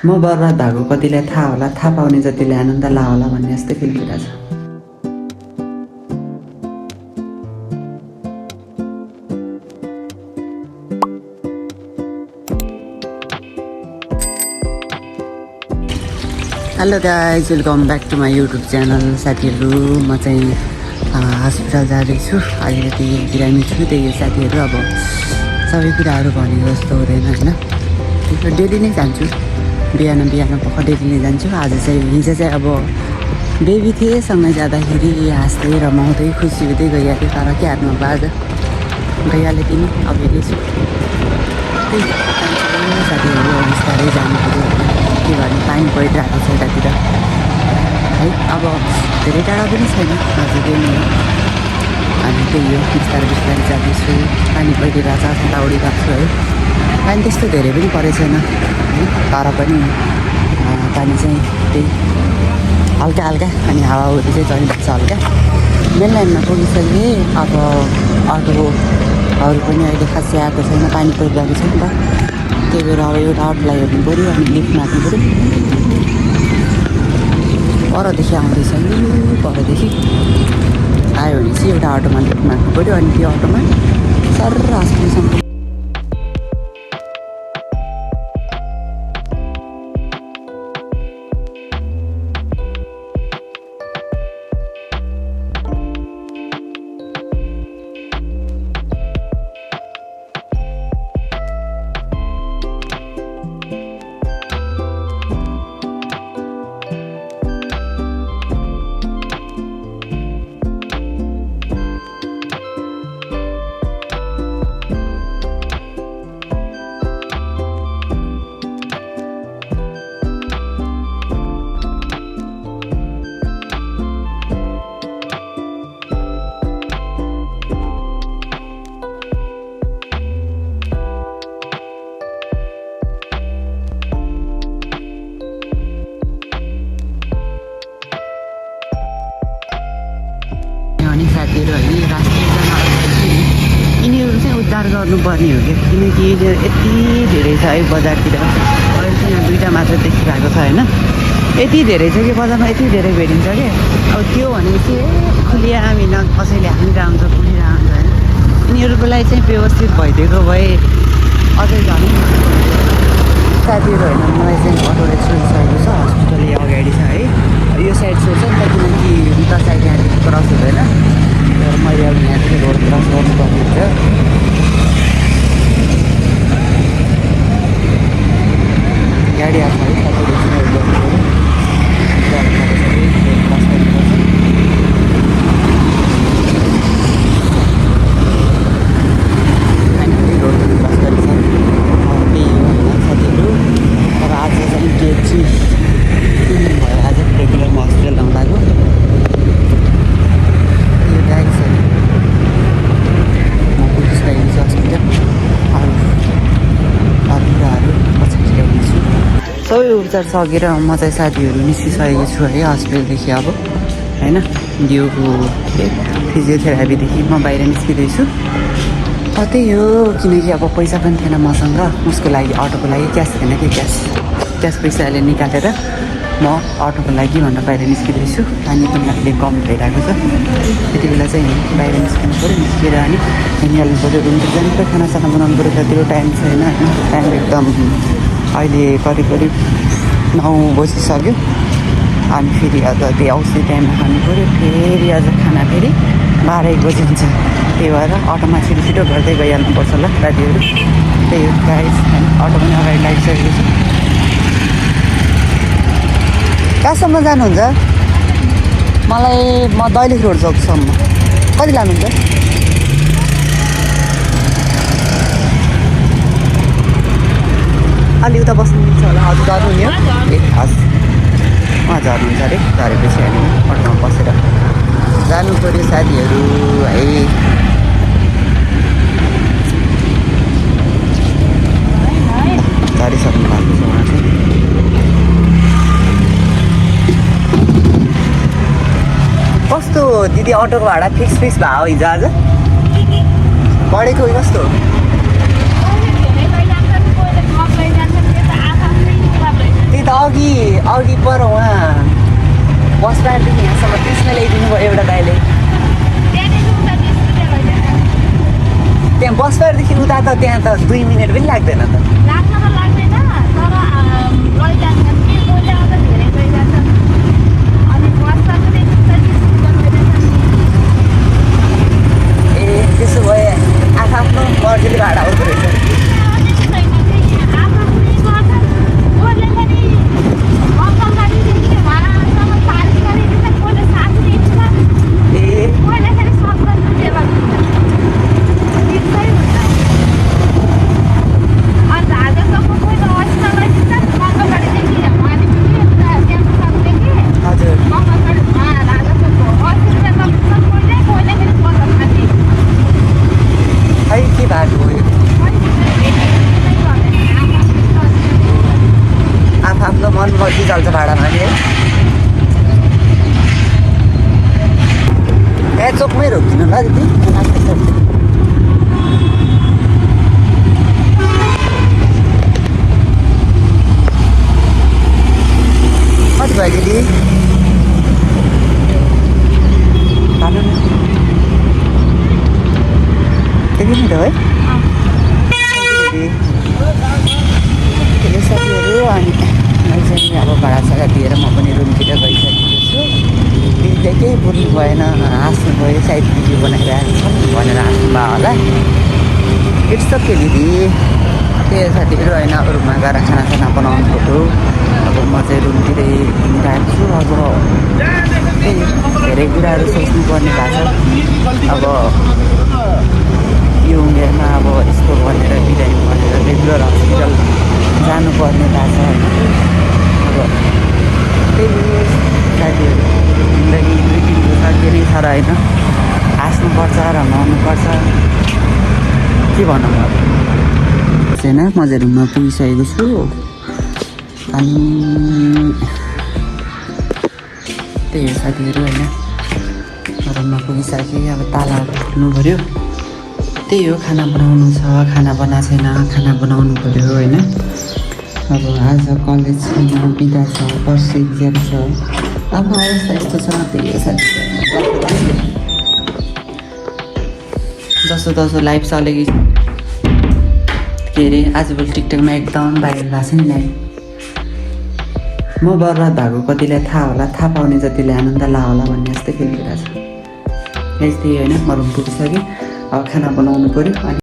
म बर्बाद भएको कतिलाई थाहा होला, थाहा पाउने जतिले आनन्द ला होला भन्ने जस्तै फिल भइरहेछ। Hello guys, welcome back to my YouTube channel. साथीहरू, म चाहिँ हस्पिटल जाँदैछु। अलिकति बिरामी छु, त्यही साथीहरू। अब सबै कुराहरू भनेको जस्तो हुँदैन होइन, त्यो डेली नै जान्छु। बिहान पख डेली नै जान्छु। हिजो चाहिँ अब बेबी थिएँ, सँगै जाँदाखेरि हाँस्दै रमाउँदै खुसी हुँदै गइहाल्यो। तर के हाल्नु, अब आज गइहाल्यो तिमी। अब हेर्दैछु त्यही साथीहरू, बिस्तारै जानु पऱ्यो। के भन्नु, पानी परिरहेको छ यतातिर है। अब धेरै टाढा पनि छैन, नजिकै नै हो। अनि त्यही हो, बिस्तारै जाँदैछु। पानी परिरहेको छ, यताउडी गएको छु है। पानी त्यस्तो धेरै पनि परेको छैन है, तर पनि पानी चाहिँ त्यही हल्का हल्का। अनि हावाहुरी चाहिँ चलिरहेको छ हल्का। मेन लाइनमा पुगिसकेँ। अब अटोहरू पनि अहिले खासै आएको छैन, पानी परिरहेको छ नि त। त्यही भएर अब एउटा अटोलाई हेर्नु पऱ्यो, अनि लिफ्ट माग्नु पऱ्यो। परदेखि आउँदैछ, परदेखि आयो भने चाहिँ एउटा अटोमा लिफ्ट माग्नु पऱ्यो, अनि त्यो अटोमा सर हस्पिटलसम्म। अनि साथीहरू है, राष्ट्रिय जनअधिकार यिनीहरू चाहिँ उद्धार गर्नुपर्ने हो कि, किनकि यति धेरै छ है बजारतिर। अहिले चाहिँ यहाँ दुईवटा मात्र देखिरहेको छ होइन, यति धेरै छ कि बजारमा, यति धेरै भेटिन्छ कि। अब त्यो भनेपछि खुलिया हामी न कसैले हालिरहेको हुन्छ, पुलिरहेको हुन्छ होइन। यिनीहरूको लागि चाहिँ व्यवस्थित भइदिएको भए अझै झन् साथीहरू होइन। मलाई चाहिँ अटो छोडिसकेको छ, हस्पिटल यहाँ अगाडि छ है। यो साइड छोड्छ नि त, किनकि उता साइड यहाँदेखि क्रस हुँदैन। तर मैले अब यहाँदेखि रोड क्रस गर्नुपर्ने हुन्छ। गाडी आएको है, साथीहरू चाहिँ गर्नु पऱ्यो। क्रस गर्नुपर्छ। फाइनली रोड पनि क्रस गरेको छ। त्यही हो होइन साथीहरू। तर आज चाहिँ डेट चाहिँ भयो, आज रेगुलर म हस्पिटल आउनु लाग्यो। यो गाडी छ, म पुगिसकेको छु हस्पिटल। अरू कुराहरू पछाडि ल्याउनेछु। सबै उपचार सकेर म चाहिँ साथीहरू निस्किसकेको छु है हस्पिटलदेखि अब होइन। यो फिजियोथेरापीदेखि म बाहिर निस्किँदैछु। त्यही हो, किनकि अब पैसा पनि थिएन मसँग, उसको लागि अटोको लागि क्यास थिएन कि, क्यास पैसाले निकालेर म अटोको लागि भनेर बाहिर निस्किँदैछु। पानी पनि अहिले कम भइरहेको छ। त्यति बेला चाहिँ बाहिर निस्किनु पऱ्यो। निस्केर अनि हिँडिहाल्नु पऱ्यो, रुमतिर जानु पऱ्यो, खानासाना बनाउनु पऱ्यो। त्यतिको टाइम छैन होइन, टाइम एकदम अहिले करिब 9 बजिसक्यो। अनि फेरि अझ त्यो औषधि टाइममा खानु पऱ्यो, फेरि अझ खाना फेरि 12-1 बजी हुन्छ। त्यही भएर अटोमा छिटो गर्दै गइहाल्नुपर्छ ल साथीहरू। त्यही हो गाइस, अटो पनि अगाडि लागिसकेको छ। कहाँसम्म जानुहुन्छ? मलाई म दैलेख रोड चौकसम्म। कति लानुहुन्छ? अलि उता बस्नु मिल्छ होला। हजुर झर्नु नि हो? ए हजुर, उहाँ झर्नुहुन्छ अरे। झरेपछि हामी अटोमा बसेर जानु पऱ्यो साथीहरू है। झरिसक्नु भएको छ उहाँ चाहिँ। कस्तो दिदी अटोको भाडा फिक्स भयो हिजो आज? बढेको कस्तो? त्यही अघि अघि पर उहाँ बस स्ट्यान्डदेखि यहाँसम्म कृष्ण ल्याइदिनु भयो एउटा दाइले त्यहाँ बस स्ट्यान्डदेखि उता त त्यहाँ त 2 मिनट पनि लाग्दैन त ए त्यसो भए आफ्नो मर्जीले भाडा आउँदो रहेछ आफ्नो मन मर्जी चल्छ भाडामा नि है चोकमै रोकिदिनु ल दिदी कति भयो दिदी भन्नु न त्यति नि त है साथीहरू अनि मैले चाहिँ अब भाडासाडा दिएर म पनि रुमतिर गइसकेको छु दिदीले केही बोल्नु भएन हाँस्नु भयो सायद भिडियो बनाइरहेको छ भनेर हाँस्नु भयो होला इट्स ओके दिदी त्यही साथीहरू होइन रुममा गएर खानासाना बनाउनु पर्यो अब म चाहिँ रुमतिरै घुमिरहेको छु अब त्यही धेरै कुराहरू सोच्नु पर्ने भएको छ अब यो उमेरमा अब यस्तो भनेर बिरामी भनेर रेगुलर हस्पिटल जानुपर्ने भएको छ अब त्यही साथीहरू जिन्दगी 2-3 वर्ष के नै छ र होइन हाँस्नुपर्छ रमाउनुपर्छ के भनौँ अब छैन म चाहिँ रुममा पुगिसकेको छु अनि त्यही हो साथीहरू होइन रुममा पुगिसकेँ अब ताला खोल्नु पऱ्यो त्यही हो खाना बनाउनु छ खाना बनाएको छैन खाना बनाउनु पऱ्यो होइन अब आज कलेजमा बिदा छ पर्सि इक्जाम छ अब अवस्था यस्तो छ त्यही हो साथी जस्तो तस्तो लाइफ चलेको के अरे आजभोलि टिकटकमा एकदम भाइरल भएको छ नि लाइफ म बर्बाद भएको कतिलाई थाहा होला थाहा पाउने जतिले आनन्द ला होला भन्ने जस्तै फिल भइरहेको छ त्यही होइन म रुम पुगिसकेँ अब खाना बनाउनु पऱ्यो अनि